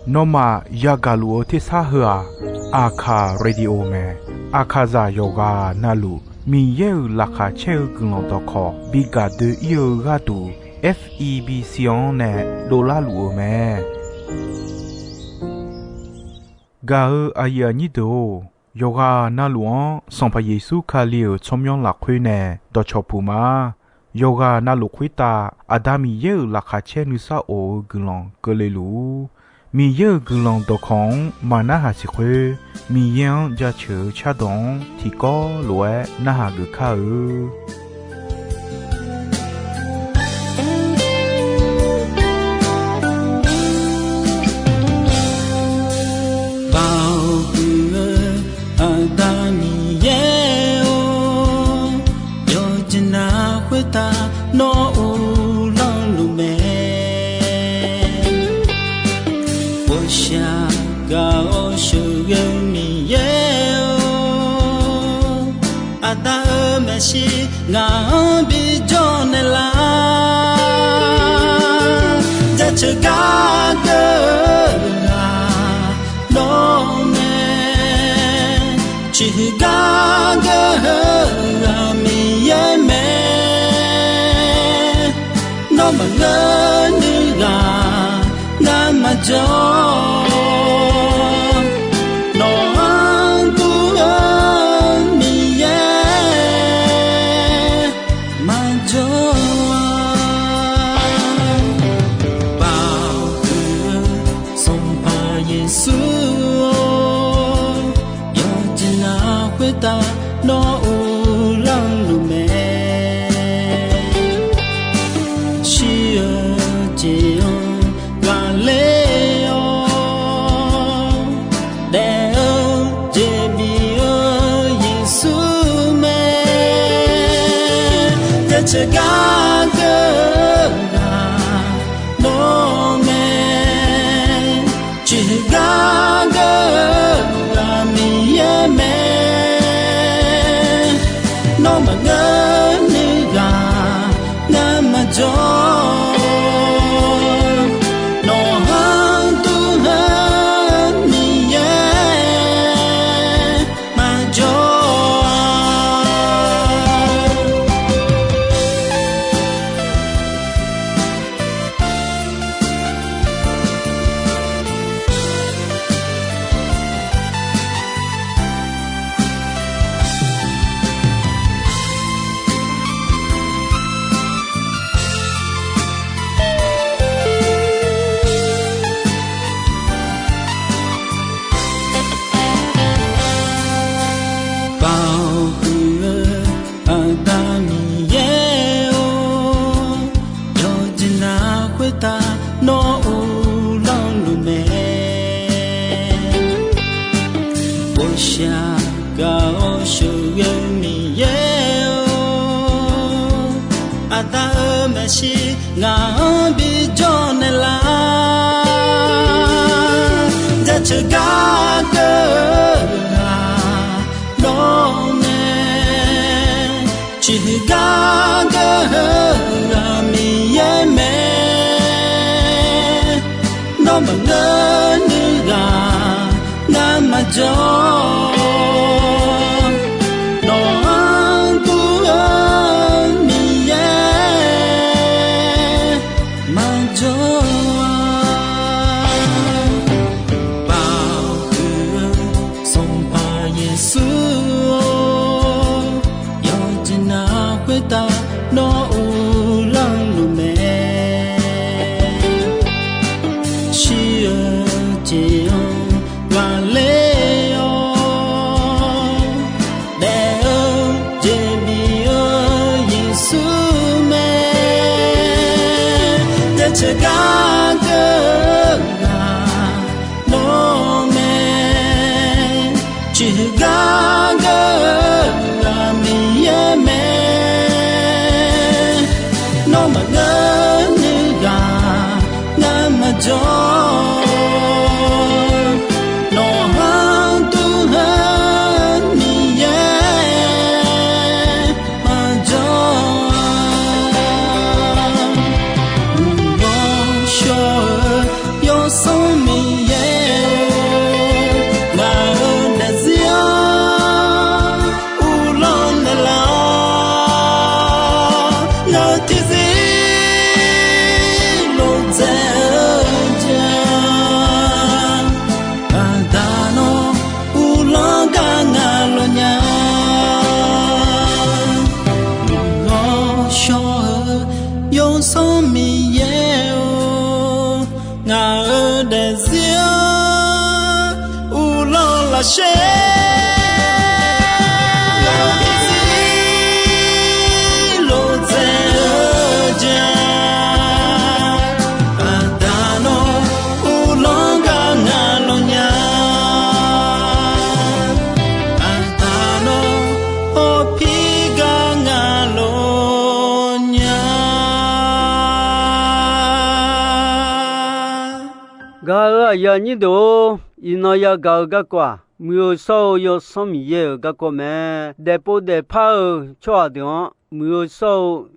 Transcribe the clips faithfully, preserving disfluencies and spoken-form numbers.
Nawmaf yagaq luf-eu tersar heu-aq, Aqkaq Radio mae. Aqkaqzaq yawqghaq navluf Miqyaer-euq laqkhaq caer-eu guiqlanq dawqkawq bi gaq doe-ir-eu gharduq, F E B C-anr nae dovlar luf-eu mae. Gaq-eu aqyuif aqnyir deuq-or, yawqghaq navluf-anr Sanqpaq Yeqsur Kali-euq tsawrmyanr lafkhoer nae dawqcawq puq ma. Yawqghaq navluf khoertav Aqda Miqyaer-euq laqkhaq caer nuisar of-eu guiqlanq keuvle luf-ur. Miqyaer-euq guiqlanq dawqkawq-anr maqnarhaq siq khoer, Miqyaer-anr jaceuq-eu cardawq-anr tiqkawv lof-aer narhaq geuf kar-eu. Baoq huiq-eu Aqda Miqyaer-or, yawqjeq nav khoertav nawr uvlanr luf mae. Ghawqshaq gaq-awr sheuqghae-eu Miqyaer-or, Aqda-euq maeqshi ngaq-anr bijawr naeqlar. Jaceuq gar geur-eu-aq nawr mae. Ciqhuiq gar geur-eu-aq Miqyaer mae. Nawr maqngeur nuir ghaq ngar maqjawr. Nawq-anr dur-eu Miqyaer maqjawr-a. Baoq huiq-eu Sanqpaq Yeqsur-or, yawqjeq nav khoertav nawr uvlanr luf mae. Shir-eu jeq-anr ghaqler-awr, daef-eu jeq bif-eu Yeqsur mae. Jaceuq gar geur-eu-aq nawr mae. Ciqhuiq gar geur-eu-aq Miqyaer mae. Nawr maqngeur nuir ghaq ngar maqjawr. Nawq-anr dur-eu Miqyaer maqjawr-a. Baoq huiq-eu Aqda Miqyaer-or, yawqjeq nav khoertav nawr uvlanr luf mae. Ghawqshaq gaq-awr sheuqghae-eu Miqyaer-or, Aqda-euq maeqshi ngaq-anr bijawr naeqlar. Jaceuq gar geur-eu-aq nawr mae. Ciqhuiq gar geur-eu-aq Miqyaer mae. Nawr maqngeur nuir ghaq ngar maqjawr. Nawq-anr dur-eu Miqyaer maqjawr-a. Baoq huiq-eu Sanqpaq Yeqsur-or, yawqjeq nav khoertav nawr uvlanr luf mae. Shir-eu jeq-anr ghaqler-awr, daef-eu jeq bif-eu Yeqsur mae. Jaceuq gar geur-eu-aq nawr mae. Ciqhuiq gar geur-eu-aq Miqyaer mae. Nawr maqngeur nuir ghaq ngar maqjawr. Nawq-anr dur-eu Miqyaer maqjawr-a. Uqghawr sheuq Sher, aqdui zir lof dzaeq-eu jeq-a, aqda nawr uvlanr gar nga lawnya, aqda nawr hawpir gar nga lawnya. Gaq-euq aqyuif aqnyir deuq-or, iqnan yagaq-eu garkawv-aq, Muiq-eu shawr-eu Yawsanr Miqyaer-euq garkawv mae. Daefpov daefpar-eu tsawrhaq deuq-anr Muiq-eu shawr-eu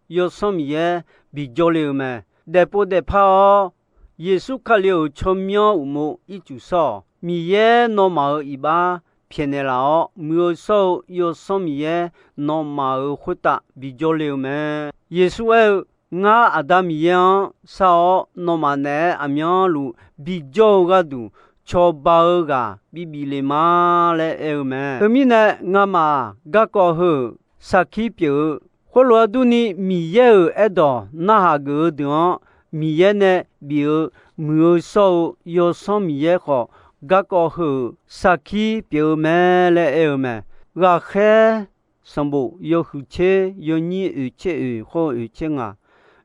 Yawsanr Miqyaer bijawr le-eu mae. Daefpov daefpar-awr, Yeqsur Kali-euq tsawrmyanr uqmov ircuf shawr-awq. Miqyaer nawmaf-euq iqbax pyaeqnaeq laf-awr, Muiq-eu shawr-eu Yawsanr Miqyaer nawmaf-euq khoertav bijawr le-eu mae. Yeqsur aer-eu, Ngar Aqda Miqyaer-anr shar-awr, nawmaf naeq-aer aqmyanluf bijawr-eu gharduq, cawba-eu ghaq bibif le ma laer aer-eu mae. Teumirnae, ngamaf garkawv heu-euq sarkir pyeuf-eu, khoerlof-aer durni, Miqyaer-euq aerdawq narhaq geuf-eu deuq-anr, Miqyaer nae bif-eu Muiq-eu shawr-eu Yawsanr Miqyaer khawf, garkawv heu-euq sarkir pyeuf-eu mae laer aer-eu mae. Ghaqkhaer sanqbof yawhuiq tser yawnyir oeq tser oeq hawr-eu oeq tser ngaq,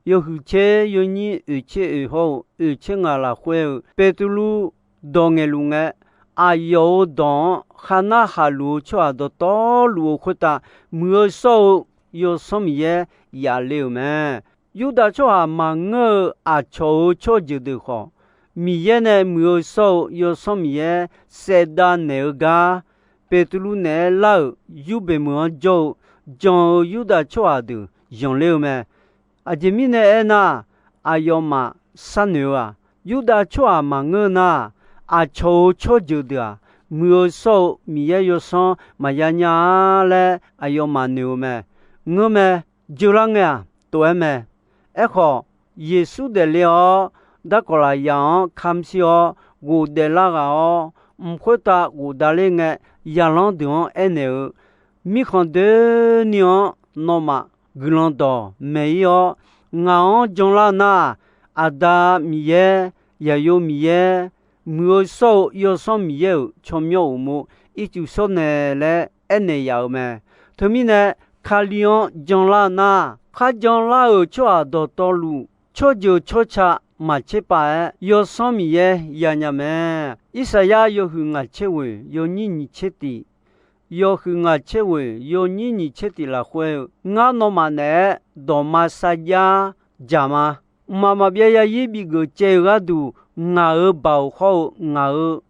yawhuiq tser yawnyir oeq tser oeq hawr-eu oeq tser ngaq lafkhoer-eu, Beqtuvluv dawq ngaeqluf ngae, aqyawf-euq dawq-anr kharnar khaqluf-eu tsawrhaq dawqtawvluf-eu khoertav, Muiq-eu shawr-eu Yawsanr Miqyaer yaf le-euq mae. Yurdav tsawrhaq maqngeur-eu aqcawq-euq tsawrjeuq deuq khawf, Miqyaer nae Muiq-eu shawr-eu Yawsanr Miqyaer saevdav naeq-eu gar, Beqtuvluv naeq-aer lar-euq yurbeq meuq-anr jawr-eu jan-eu Yurdav tsawrhaq deuq zanqler-eu mae. Aqjeq mirnae aernar, aqyawfmaf sharnoeq-eu-aq, Yurdav tsawrhaq maqngeur nar, aqcawq-euq tsawrjeuq deuq-aq, Muiq-eu shawr-eu Miqyaer Yawsanr maqya nya-a laer aqyawfmaf noeq-eu mae. Ngeurmae, jeular ngae-aq, tof-aer mae. Aerkhawf, Yeqsur daefle-awr, darkawq lafyaq-anr kamq shir-awr ghofdaef lar ghaq-awr, mq khoertav ghofdav ler ngae, yaqlanr deuq-anr aernaeq-eu, Mirkhanq doeni-anr nawmaf guiqlanq dawq maeq-ir-awr, ngaq-anr janlar nar, Aqda Miqyaer, Yaqyo Miqyaer, Muiq-eu shawr-eu Yawsanr Miqyaer-euq tsawrmyanr uqmov ircuf shawr naeq laer aernaeq yaf-euq mae. Teumirnae, Kali-anr janlar nar, kharjan lar-euq tsawrhaq dawqtawvluf, tsawrjeuq tsawrca maqtser pav-aer Yawsanr Miqyaer yanya mae. Irsaqyar yawhuiq ngaq tser ghoeq yawnyir nyiq tser tif, yawhuiq ngaq tser ghoeq yawnyir nyiq tser tif lafkhoer-eu, Ngar nawmaf naeq-aer dawqma sarjax dzaq ma. Mqmaq maqbyav yarzir bif geuf caev-eu gharduq, ngaq-euq baoq hawr-eu ngaq-euq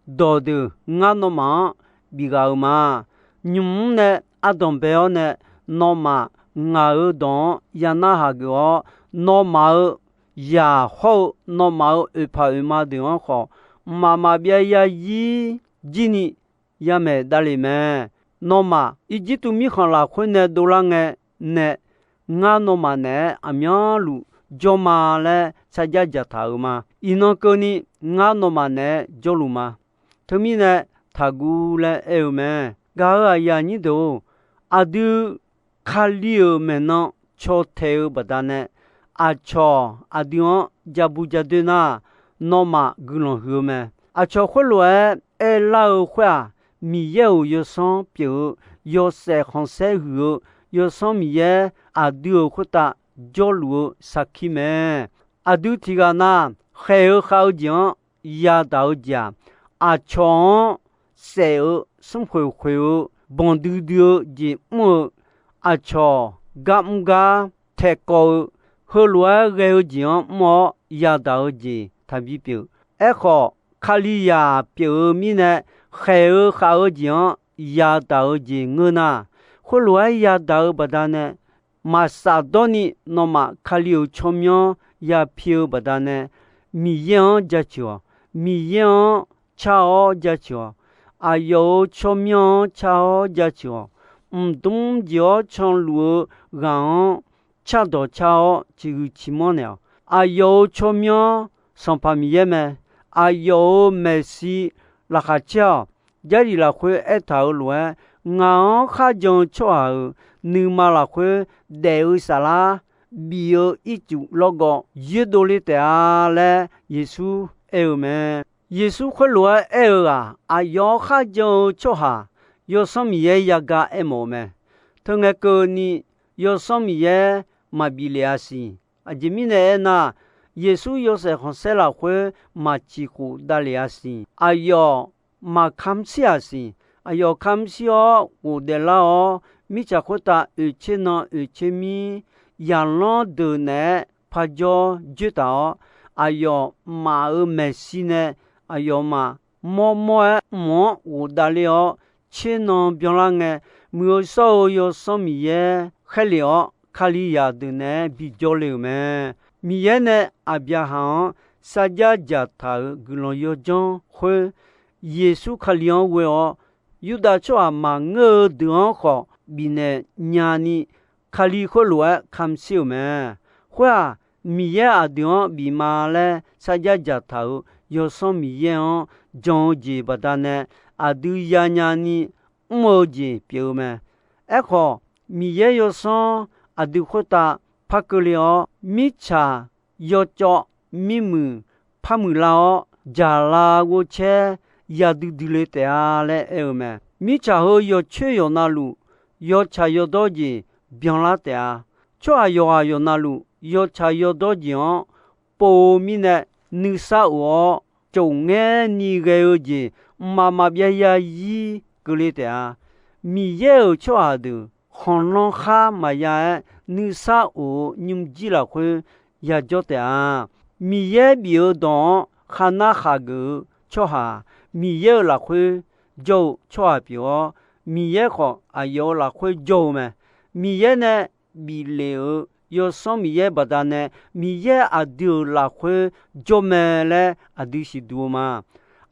dawqdeuq ngar nawmaf-anr bif ghaq-euq ma. Nymq-mr nae ardanq bae-awr nae, nawmaf ngaq-euq dawq-anr ya narhaq geuf-awr, nawmaf-euq zaq hawr-eu nawmaf-euq oeqpaq oeqma deuq-anr khawf, mqmaq maqbyav yarzir jir ni yamaeq davlef mae. Nawmaf Irjirtuv mirkhanq lafkhoer nae dovlar ngae nae, ngar nawmaf naeq-aer aqmyanluf jawr ma laer sarjax dzaqtaq-euq ma. Iqnan keuvni ngar nawmaf naeq-aer jawrluf ma. Teumirnae taqguv laer aer-eu mae. Gaq-euq aqyuif aqnyir deuq-or, aqdui Kali-euq maeqnan caw taeq-eu baqdanae, aqcawq aqdui-anr ja bu ja doer nar, nawmaf guiqlanq huiq-eu mae. Aqcawq khoerlof-aer aerlar-eu khoer-aq, Miqyaer-euq Yawsanr pyeuf-eu, yawshaef khanqsaer huiq-eu Yawsanr Miqyaer aqdui-euq khoertav jawrluf-eu sarkir mae. Aqdui tiqghaq na khaeq-eu khav-eu jeq-anr yadaq-eu jeq-aq, aqcawq-anr saef-eu, smrkhoeq khoeq-eu, banq duidui-eu jeq mr-eu, aqcawq gar mr gar taeqkawv-eu, heulof-aer ghae-eu jeq-anr mr-awr yadaq-eu jeq taqbi pyeuf. Aerkhawf, Kalizaq pyeuf-eu mirnae, khaeq-eu khav-eu jeq-anr yadaq-eu jeq ngeur nar, khoerlof-aer yadaq-eu baqdanae, maqsaf dawrni nawmaf Kali-euq tsawrmyanr yapi-eu baqdanae, Miqyaer-anr jaceuq-awq. Miqyaer-anr car-awr jaceuq-awq. Aqyawf-euq tsawrmyanr-anr car-awr jaceuq-awq. Mqdmr jeq-awr canluf-eu ghaq-anr cardawq car-awr ciqhuiq ciqmanr naeq-awq. Aqyawf-euq tsawrmyanr Sanqpaq Miqyaer mae. Aqyawf-euq maeqshi laqkhaq caer-awq. Jarlif lafkhoer aertaq-euq lof-aer, ngaq-anr kharjan-eu tsawrhaq-euq nuima lafkhoer daef-eu saflar bif-eu ircuf lawrgawv yoerdov le taef-a laer Yeqsur aer-eu mae. Yeqsur khoerlof-aer aer-eu-aq, aqyawf-anr kharjan-eu tsawrhaq Yawsanr Miqyaer yaga aermawf-eu mae. Teungae keuvni, Yawsanr Miqyaer maqbif lef-a siq. Aqjeq mirnae aernar, Yeqsur yawshaef khanqsaer lafkhoer maq ciqkhof davlef-a siq. Aqyawf maq kamr shir-aq siq. Aqyawf kamr shir-awr ghofdaef lar-awr, mirtsaq khoertav oeqtser nan oeqtser mir, zaqlanr deuq naeq-aer parjawr joertaq-awr, aqyawf maf-euq maeqshi nae aqyawfmaf mawrmawr-aer mq-anr ghofdav ler-awr, tser nan byanlar ngae, Muiq-eu shawr-eu Yawsanr Miqyaer khaerlef-awr, Kalizaq deuq naeq-aer bijawr le-euq mae. Miqyaer nae Aqbyaqhaq-anr sarjax dzaqtaq-euq guiqlanq yawdzanr khoer, Yeqsur Kali-anr ghoe-awr, Yurdav tsawrhaq maqngeur-eu deuq-anr khawf bifnaeq nyani, Kali khoerlof-aer kamq shir-euq mae. Khoer-aq, Miqyaer aqdui-anr bif ma laer sarjax dzaqtaq-euq Yawsanr Miqyaer-anr jan-eu jeq baqdanae, aqdui yanya ni mr-eu jeq pyeuf-eu mae. Aerkhawf, Miqyaer Yawsanr aqdui khoertav par keuvle-awr, mirtsaq yawcawv mirmuiq par muiqlar-awr, dzaqla ghovcaer yadui dui le taef-a laer aer-eu mae. Mirtsaq heu yawcoer yawqnavluf yawtsaq yawdawr jeq byanlar taef-a. Tsawrhaq yawqghaq yawqnavluf yawtsaq yawdawr jeq-anr pov-eu mirnae, nuisar of-awr, cof ngaer ni ghae-eu jeq mqmaq maqbyav ya zir keuvle taef-a. Miqyaer-euq tsawrhaq deuq khanqlanr khar maqya-aer, nuisar of-eu nymrjir lafkhoer yajawr taef-a. Miqyaer bif-eu dawq-anr kharnar khaqgeuf-eu tsawrhaq, Miqyaer-euq lafkhoer jawr-eu tsawrhaq pyeuf-awr, Miqyaer khawf aqyawf-euq lafkhoer jawr-eu mae. Miqyaer nae bif lef-euq Yawsanr Miqyaer baqdanae, Miqyaer aqdui-euq lafkhoer jawr mae laer aqdui siqduq-eu ma.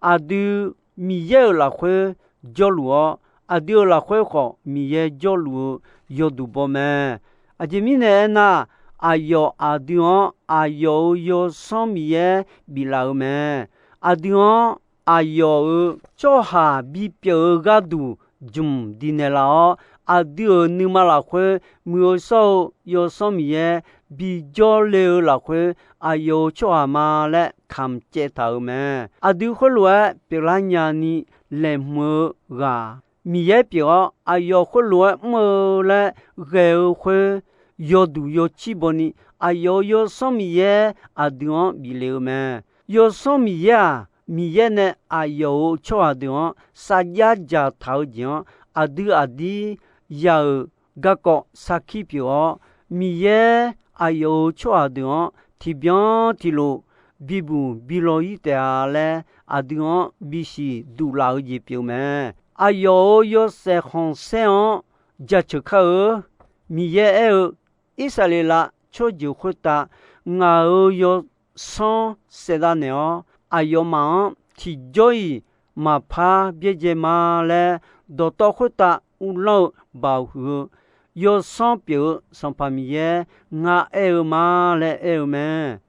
Aqdui Miqyaer-euq lafkhoer jawrluf-awr, aqdui-euq lafkhoer khawf Miqyaer jawrluf-eu yawduq baw mae. Aqjeq mirnae aernar, aqyawf aqdui-anr aqyawf-euq Yawsanr Miqyaer biflaf-eu mae. Aqdui-anr aqyawf-euq tsawrhaq bipyeuf-eu gharduq jmq diqnaeq laf-awr, aqdui-euq nuima lafkhoer Muiq-eu shawr-eu Yawsanr Miqyaer bijawr le-eu lafkhoer, aqyawf-euq tsawrhaq ma laer kamq caev taq-euq mae. Aqdui khoerlof-aer pyeuflar nyani laeqhmq-eu ghaq Miqyaer pyeuf-awr, aqyawf khoerlof-aer mr-eu laer ghae-eu khoer, yawduq yawcir bawni, aqyawf-euq Yawsanr Miqyaer aqdui-anr bif lef-eu mae. Yawsanr Miqyaer-aq, Miqyaer nae aqyawf-euq tsawrhaq deuq-anr sarjax dzaqtaq-eu jeq-anr, aqdui aqdir ya-euq garkawv sarkir pyeuf-awr, Miqyaer aqyawf-euq tsawrhaq deuq-anr tiqbyan tiqlof bibuq bi law-ir taef-a laer, aqdui-anr bisiq duq laf-eu jeq pyeuf mae. Aqyawf-euq yawshaef khanqsaer-anr jaceuq kar-eu. Miqyaer aer-eu, Irsaqleqlav tsawrjeuq khoertav ngaq-euq yawsanr saevdav naeq-awr, aqyawfmaf-anr tiqjawr-iq maqpar byaerdzae ma laer, dawqtawv khoertav uvlanr-eu baoq huiq-eu yawsanr pyeuf-eu Sanqpaq Miqyaer ngar aer-eu ma laer aer-eu mae.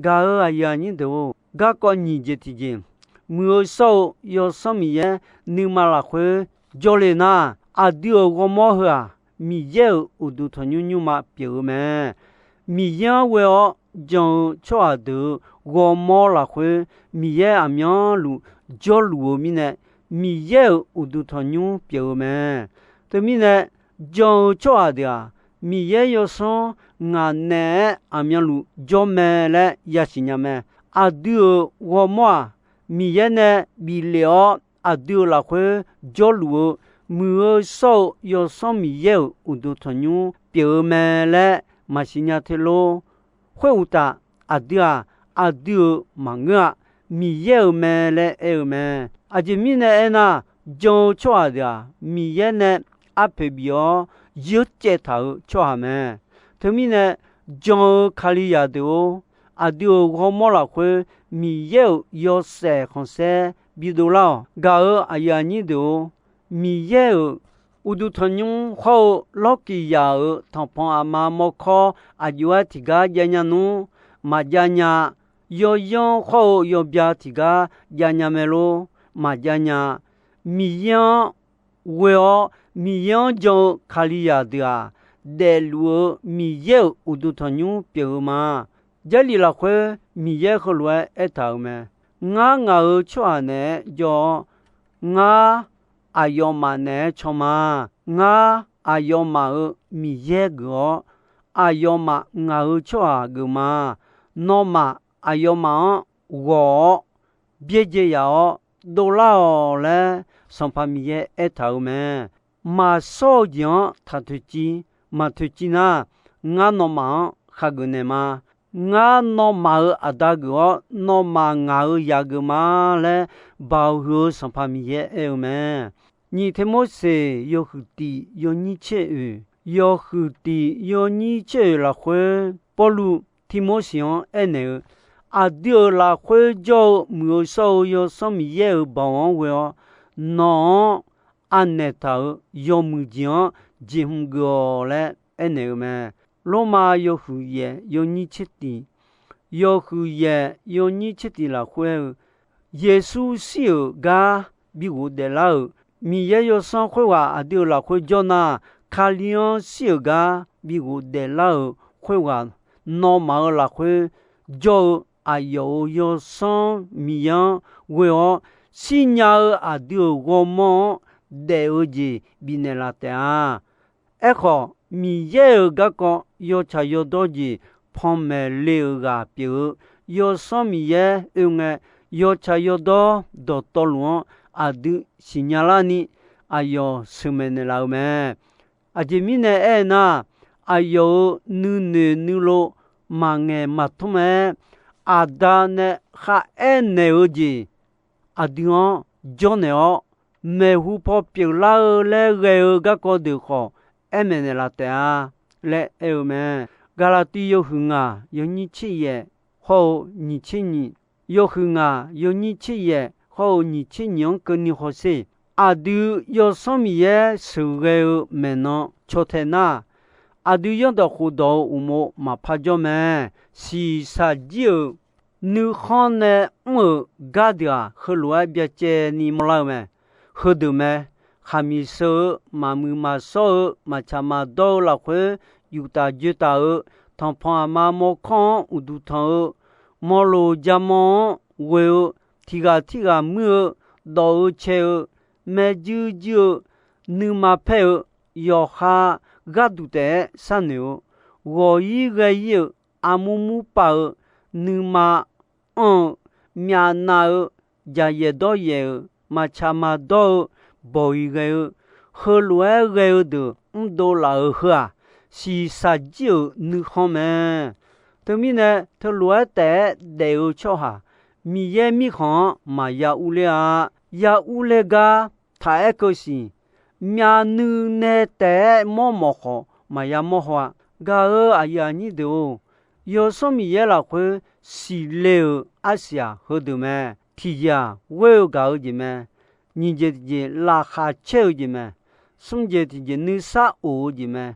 Gaq-euq aqyuif aqnyir deuq-or, garkawv nyiq jeq tiqjeq, Muiq-eu shawr-eu Yawsanr Miqyaer nuima lafkhoer jawrle nar, aqdui-euq ghawrmawr heu-aq, Miqyaer-euq uqduq tanqnymr nymrma pyeuf-eu mae. Miqyaer-anr ghoe-awr jan-eu tsawrhaq deuq-euq ghawrmawr lafkhoer, Miqyaer aqmyanluf jawrluf-eu mirnae, Miqyaer-euq uqduq tanqnymr pyeuf-eu mae. Teumirnae, jan-eu tsawrhaq deuq-aq, Miqyaer yawsanr ngaq naeq-aer aqmyanluf jawr mae laer yasiq nya mae. Aqdui-euq ghawrmawr-aq, Miqyaer nae bif lef-awr aqdui-euq lafkhoer jawrluf-eu, Muiq-eu shawr-eu Yawsanr Miqyaer-euq uqduq tanqnymr pyeuf-eu mae laer maqsiq nya te lor. Khoeruqtaf, aqdui-aq, aqdui-euq maqngeur-a. Miqyaer-euq mae laer aer-eu mae. Aqjeq mirnae aernar, jan-eu tsawrhaq deuq-aq, Miqyaer nae arpoeq bif-awr yeur caev taq-euq tsawrhaq mae. Teumirnae, jan-eu Kalizaq deuq-or, aqdui-euq ghawrmawr lafkhoer Miqyaer-euq yawshaef khanqsaer bidov lar-awq. Gaq-euq aqyuif aqnyir deuq-or, Miqyaer-euq uqduq tanqnymr hawr-eu Lawrkiqzaq-euq tanqpanq aqma mawrkawr aqjox-aer tiqgar jav nya nmr, maqjav nya. Yawyanr hawr-eu yawbya tiqgar jav nya mae lor, maqjav nya. Miqyaer-anr ghoe-awr, Miqyaer-anr jan-eu Kalizaq deuq-aq, daefluf-eu Miqyaer-euq uqduq tanqnymr pyeuf-eu ma. Jarlif lafkhoer Miqyaer heulof-aer aertaq-euq mae. Ngar ngaq-euq tsawrhaq naeq-aer jawr-awr, ngar aqyawfmaf naeq-aer caw ma. Ngar aqyawfmaf-euq Miqyaer geuf-awr, aqyawfmaf ngaq-euq tsawrhaq geuf ma. Nawmaf aqyawfmaf-anr ghawq-awr, byaerdzae yaf-awr dovlar-awq laer, Sanqpaq Miqyaer aertaq-euq mae. Maqshawr-eu jeq-anr taq toeqciv, maqtoeqciv nar, ngar nawmaf-anr khageuf naeq ma. Ngar nawmaf-euq Aqda geuf-awr, nawmaf ngaq-euq zaq geuf ma laer, Baoq huiq-eu Sanqpaq Miqyaer aer-eu mae. Nyiq Tirmorseq yawhuiq tiq yawnyir tser oeq, yawhuiq tiq yawnyir tser oeq lafkhoer, Pawrluv Tirmorseq-anr aernaeq-eu, aqdui-euq lafkhoer jawr-eu Muiq-eu shawr-eu Yawsanr Miqyaer-euq baoq-anr ghoe-awr, nawq-anr anaeq taq-euq yawmuiq jeq-anr jeqhmq geuf-awq laer aernaeq-eu mae. Lormav yawhuiq yaef yawnyir tser tiq, yawhuiq yaef yawnyir tser tiq lafkhoer aer-eu, Yeqsur shir-euq gar bi ghofdaef lar-euq Miqyaer Yawsanr khoerghaq aqdui-euq lafkhoer jawr nar, Kali-anr shir-euq gar bi ghofdaef lar-euq khoerghaq, nawmaf-euq lafkhoer jawr-eu aqyawf-euq Yawsanr Miqyaer-anr ghoe-awr, shirnya-eu aqdui-euq ghawrmawr-anr daef-eu jeq bifnaeq laf taef-a. Aerkhawf, Miqyaer-euq garkawv yawtsaq yawdawr jeq panmaeq le-euq ghaq pyeuf-eu Yawsanr Miqyaer oe ngae, yawtsaq yawdawr dawqtawvluf-anr aqdui siqnya larni aqyawf sheuqmaeq naeqlaf-eu mae. Aqjeq mirnae aernar, aqyawf-euq nuinoeq nuilov maqngaeq maqtmr-aer, Aqda nae kharaer naeq-eu jeq aqdui-anr jawrnaeq-awr, maeqhu paw pyeuflar-eu laer ghae-eu garkawv deuq khawf, aer maeqnaeq laf taef-a laer aer-eu mae. Gaqlaqtiv yawhuiq ngaq yawnyir tser yaef hawr-eu nyiq tser nyiq, yawhuiq ngaq yawnyir tser yaef hawr-eu nyiq tser nyiq-anr keuvni hawsher. Aqdui Yawsanr Miqyaer sheuqghae-eu maeqnan caw tae nar, aqdui zanrdawq khofdawq-euq uqmov maqpar jawr mae. Shiqshaq jir-euq nuikhanr nae mr-euq gardeuq-aq, heulof-aer byacaevni mawrlar-eu mae. Heudeuq mae. Khaqmiq sheu-eu, maqmuiq maqshawr-eu, maqtsaq maqdawr-eu lafkhoer, yuftaf joetaf-eu, tanqpanq aqma mawrkawr-anr uqduq tanq-eu, mawloq jamanr-anr ghoe-eu, tiqghaq tirghaq muir-eu, dawq-eu cae-eu, maerjuir juir-eu, nuima paer-eu, yawqha gharduq taef-aer sharnoeq-eu, ghawq-ir ghae-ir-euq, armur mur paf-eu, nuima anr-eu, myavnav-eu, jaqyaef dawryaef-euq, maqtsaq maqdawr-eu, bawq-iq ghae-eu, heulof-aer ghae-eu deuq mrdov laf-euq heu-aq, shiqshaq jir-euq nuikhanr mae. Teumirnae, teulof-aer taef-aer daef-eu tsawrhaq, Miqyaer Mirkhanq-anr maqya urler-a. Ya urler gar taq-aer keuv siq. Myavnuiv nae taef-aer mawrmawf khawf, maqya mawr haw-a. Gaq-euq aqyuif aqnyir deuq-or, Yawsanr Miqyaer lafkhoer siqle-euq arsiq-aq, heudeuq mae. Tiqjeq-aq, ghoer-eu gaq-eu jeq mae. Nyiq jeq tiqjeq, laqkhaq caer-eu jeq mae. Smr jeq tiqjeq, nuisar of-eu jeq mae.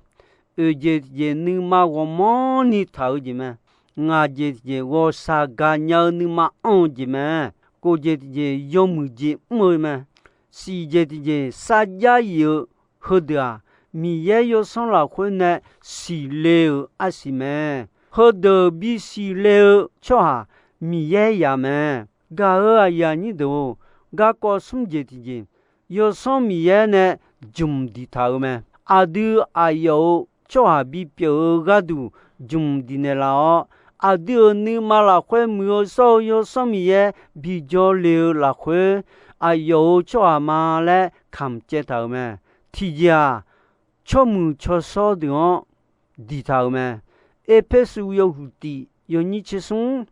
Oeq jeq tiqjeq, nuima ghawqmanrni taq-eu jeq mae. Ngaq jeq tiqjeq, ghawqshaq gaqnya-eu nuima anr-eu jeq mae. Kof jeq tiqjeq, yawmuiq jeq mr-eu mae. Shif jeq tiqjeq, sarjax yif-eu heudeuq-aq, Miqyaer Yawsanr lafkhoer nae siqle-euq arsiq mae. Heudeuq bisiq le-eu tsawrhaq Miqyaer yaf mae. Gaq-euq aqyuif aqnyir deuq-or, garkawv smr jeq tiqjeq, Yawsanr Miqyaer nae jmq diqtaq-euq mae. Aqdui aqyawf-euq tsawrhaq bipyeuf-eu gharduq jmq diqnaeq laf-awr, aqdui-euq nuima lafkhoer muiq-eu shawr-eu Yawsanr Miqyaer bijawr le-eu lafkhoer, aqyawf-euq tsawrhaq ma laer kamq caev taq-euq mae. Tiqjeq-aq, tsawrmuiq tsawrshawr deuq-anr diqtaq-euq mae. Erpersu yawhuiq tiq yawnyir tser smr,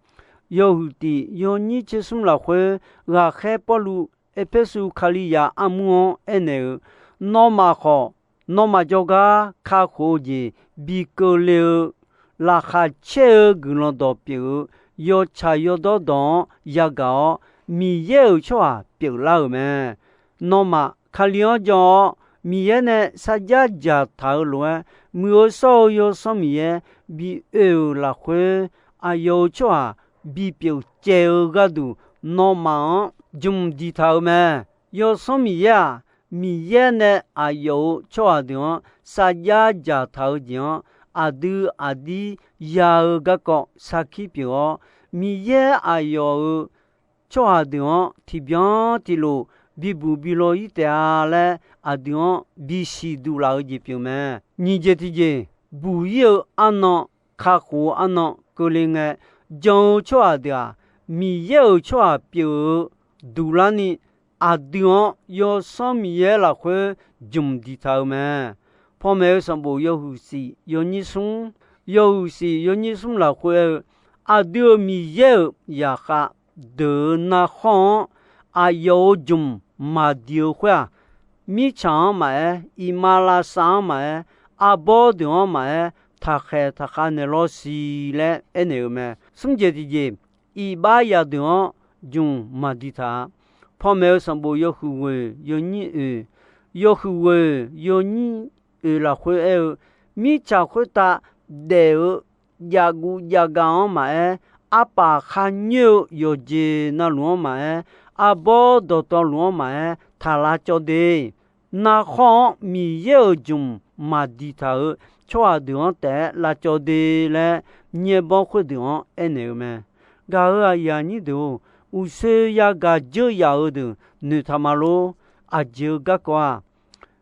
yawhuiq tiq yawnyir tser smr lafkhoer, ghaqkhaer Pawrluv Erpersu Kalizaq armur-anr aernaeq-euq, nawmaf khawf, nawmaf jawrgar kakhof-eu jeq bi keuvle-eu, laqkhaq caer-eu guiqlanq dawq pyeuf-eu, yawtsaq yawdawr dawq-anr yagaq-awr, Miqyaer-euq tsawrhaq pyeuflar-euq mae. Nawmaf Kali-anr jan-awr, Miqyaer nae sarjax dzaqtaq-euq lof-aer, muiq-eu shawr-eu Yawsanr Miqyaer bi oe-euq lafkhoer, aqyawf-euq tsawrhaq bipyeuf caev-eu gharduq, nawmaf-anr jmq diqtaq-euq mae. Yawsanr Miqyaer-aq, Miqyaer nae aqyawf-euq tsawrhaq deuq-anr sarjax dzaqtaq-eu jeq-anr, aqdui aqdir ya-eu garkawv sarkir pyeuf-awr, Miqyaer aqyawf-euq tsawrhaq deuq-anr tiqbyan tiqlof bibuq bilaw-ir taef-a laer, aqdui-anr bisiq duq laf-eu jeq pyeuf mae. Nyiq jeq tiqjeq, buq-ir-eu arnan, kakhof-eu arnan keuvle ngae, jan-eu tsawrhaq deuq-aq, Miqyaer-euq tsawrhaq pyeuf-eu duq larni, aqdui-anr Yawsanr Miqyaer lafkhoer jmq diqtaq-eu mae. Panmaeq-eu sanqbof yawhuiq shif yawnyir smr, yawhuiq shif yawnyir smr lafkhoer aer-eu, aqdui-euq Miqyaer-euq zaqkhav deuq-euq narkhawr-anr aqyawf-euq jmq maqdiq-eu khoer-aq, mirtsaq-anr maqaer, iqmalavshav-anr maqaer, arbawr deuq-anr maqaer, taqkhaeq taqkhav naeq lawr siq laer aernaeq-eu mae. Smr jeq tiqjeq, iqbax yadeuq-anr jmq maqdiqtaq-a. Panmaeq-eu sanqbof yawhuiq ghoeq yawnyir oeq, yawhuiq ghoeq yawnyir oeq lafkhoer aer-eu, mirtsaq khoertav daef-eu javguv javgav-anr maqaer, arpaf kharnyoer-eu yawqjeq navluf-anr maqaer, arbawr dawqtawvluf-anr maqaer, taq lavcawv de. Narkhawr-anr Miqyaer-euq jmq maqdiqtaq-euq tsawrhaq deuq-anr taef-aer lavcawv de laer, nyaer bawr khoerdeuq-anr aernaeq-eu mae. Gaq-euq aqyuif aqnyir deuq-or, uqshoe yagaq dzeur yaf-eu deuq noeqtaq ma lor. Aqjeq-eu garkawv-aq,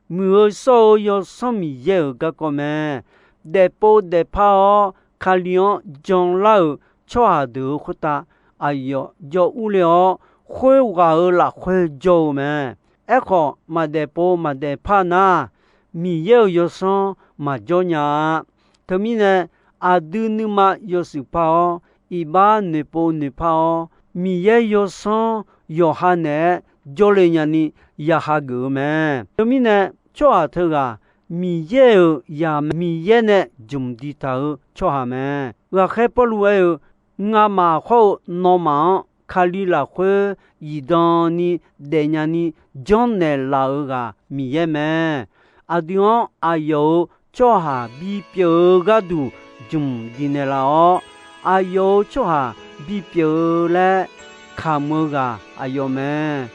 muiq-eu shawr-eu Yawsanr Miqyaer-euq garkawv mae. Daefpov daefpar-awr Kali-anr janlar-euq tsawrhaq deuq-euq khoertav aqyawf jawr urler-awr, khoerghaq-euq lafkhoer jawr-eu mae. Aerkhawf, maqdaefpov maqdaefpar nar, Miqyaer-euq Yawsanr maqjawr nya-a. Teumirnae, aqdui nuima yawshuif par-awr, iqbax noeqpov noeqpar-awr, Miqyaer Yawsanr yawqha naeq-aer jawrle nyani ya hageuf-eu mae. Teumirnae, tsawrhaq teughaq Miqyaer-euq zaq mae. Miqyaer nae jmq diqtaq-euq tsawrhaq mae. Ghaqkhaer Pawrluv aer-eu, Ngamaf hawr-eu nawmaf-anr Kali lafkhoer zifdan ni daefnya ni janrnaeq laf-euq ghaq Miqyaer mae. Aqdui-anr aqyawf-euq tsawrhaq bipyeuf-eu gharduq jmq diqnaeq laf-awr, aqyawf-euq tsawrhaq bipyeuf-eu laer kamq-eu ghaq aqyawf mae.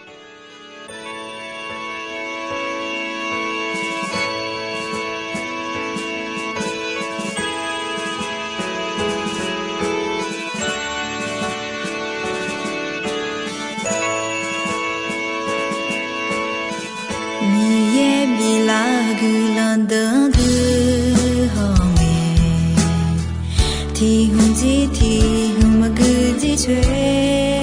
Miqyaer biflaf-eu guiqlanq deuq-anr guihaw ngae, tiq hmq jir tiq hmq maqgui jir coer,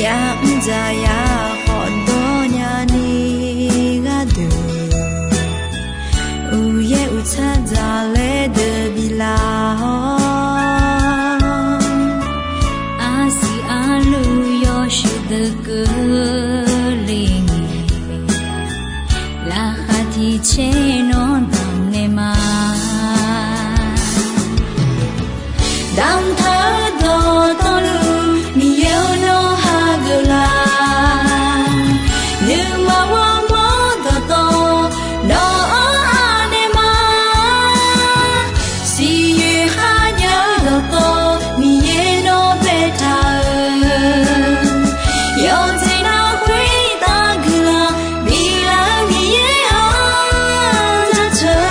ya'mr dzaq ya khawf dawr nyani gharduq, uqyaer uqtsar dzaqlaer deuq biflaf-awr, arsiq arluv yawshuif deuq keuvle ngae, laqkhaq tiq caer nawr damq naeq ma. Damqtaq-eu dawqtawvluf Miqyaer-or nawr hageuf laf. Nuima ghawrmawr dawqtawv nawq-anr anaeq ma. Siqyoeq kharjav-eu dawqtawv Miqyaer nawr baetaq-euq, yawqjeq nar khoertav guiqlanq biflaf-eu Miqyaer-anr jaceuq.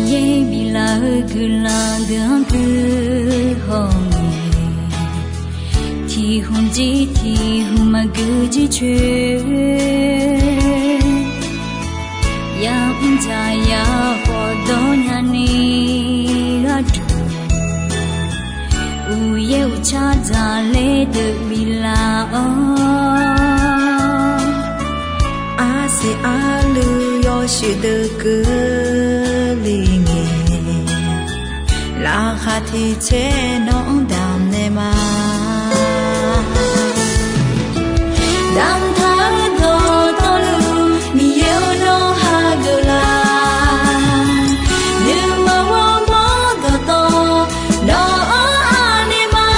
Miqyaer biflaf-eu guiqlanq deuq-anr guihaw ngae, tiq hmq jir tiq hmq maqgui jir coer, ya'mr dzaq ya khawf dawr nyani gharduq, uqyaer uqtsar dzaqlaer deuq biflaf-awr, arsiq arluv yawshuif deuq keuvle ngae, laqkhaq tiq caer nawq-anr damq naeq ma. Damqtaq-eu dawqtawvluf Miqyaer-or nawr hageuf laf. Nuima ghawrmawr dawqtawv nawq-anr anaeq ma.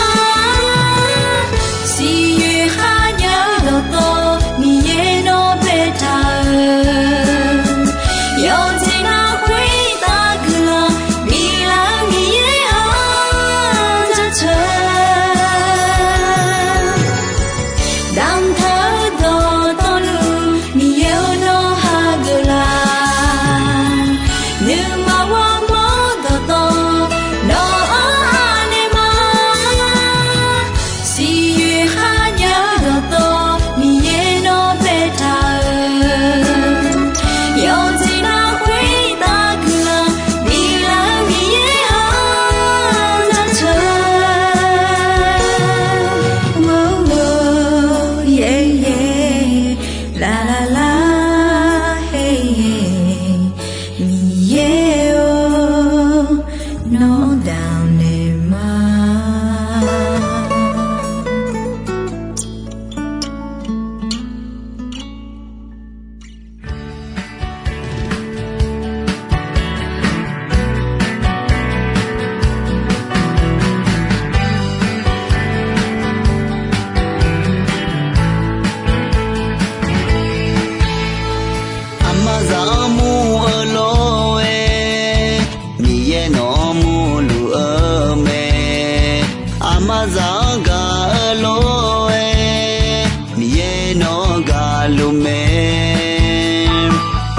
Aqmaqzaq-anr gaq-eu lor-aer, Miqyaer nawq-anr gaq luf mae.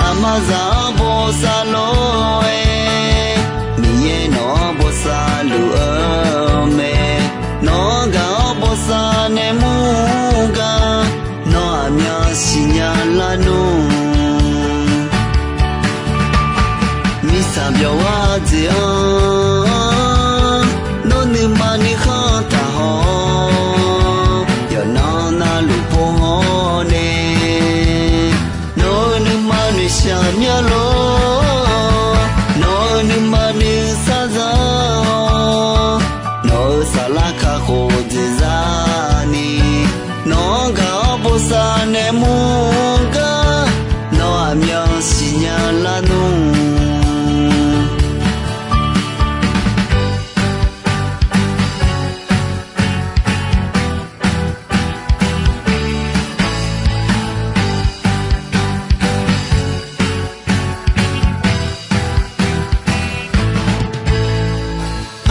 Aqmaqzaq-anr bosav lor-aer, Miqyaer nawq-anr bosav luf-eu mae. Nawq-anr gaq-awr bosav nae mr gar, nawr aqmyan siqnya lar nmr. Mirtsaq byawq-ar jeq-anr, nawr nuima nuikhanr taqhaw-awr, yawqnan navluf pov hawr nae, nawq-euq nuima noeqshaq myanr lor. Nawq-euq nuima nuisar za-awr, nawq-euq saflar kakhof jeq zani, nawq-anr gaq-awr bosav nae mr gar, nawr aqmyan siqnya lar nmr.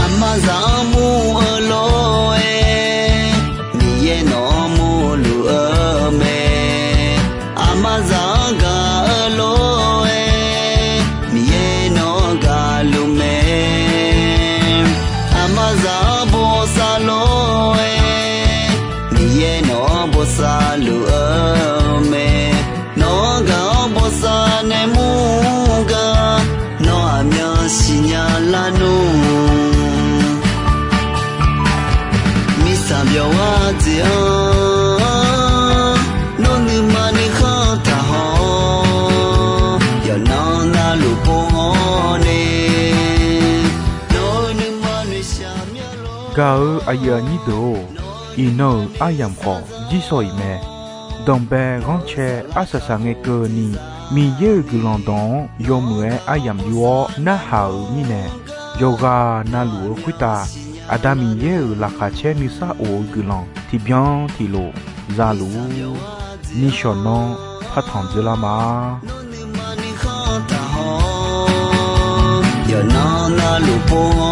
Aqmaqzaq-anr mur-eu lor-aer, Miqyaer nawq-anr murluf-eu mae. Aqmaqzaq-anr gaq-eu lor-aer, Miqyaer nawq-anr gaq luf mae. Aqmaqzaq-anr bosav lor-aer, Miqyaer nawq-anr bosav luf-eu mae. Nawq-anr gaq-awr bosav nae mr gar, nawr aqmyan siqnya lar nmr. Mirtsaq byawq-ar jeq-anr, nawr nuima nuikhanr taqhaw-awr, yawqnan navluf pov hawr nae, nawq-euq nuima noeqshaq myanr lor. Gaq-eu aqyuif aqnyir deuq-or, iqnan-euq aryamq khawf jirsawq iq mae. Danqbae ghanrcae arsaq saq ngae keuvni, Miqyaer-euq guiqlanq dawq-anr yawmuiq-aer aryamq yur-awr narhaq-euq mirnae, yawqghaq navluf-eu khoertav Aqda Miqyaer-euq laqkhaq caer nuisar of-eu guiqlanq tiqbyan tiqlof za luf-ur. Nishawq nan partanq dzeurlar ma. Yawqnan navluf pov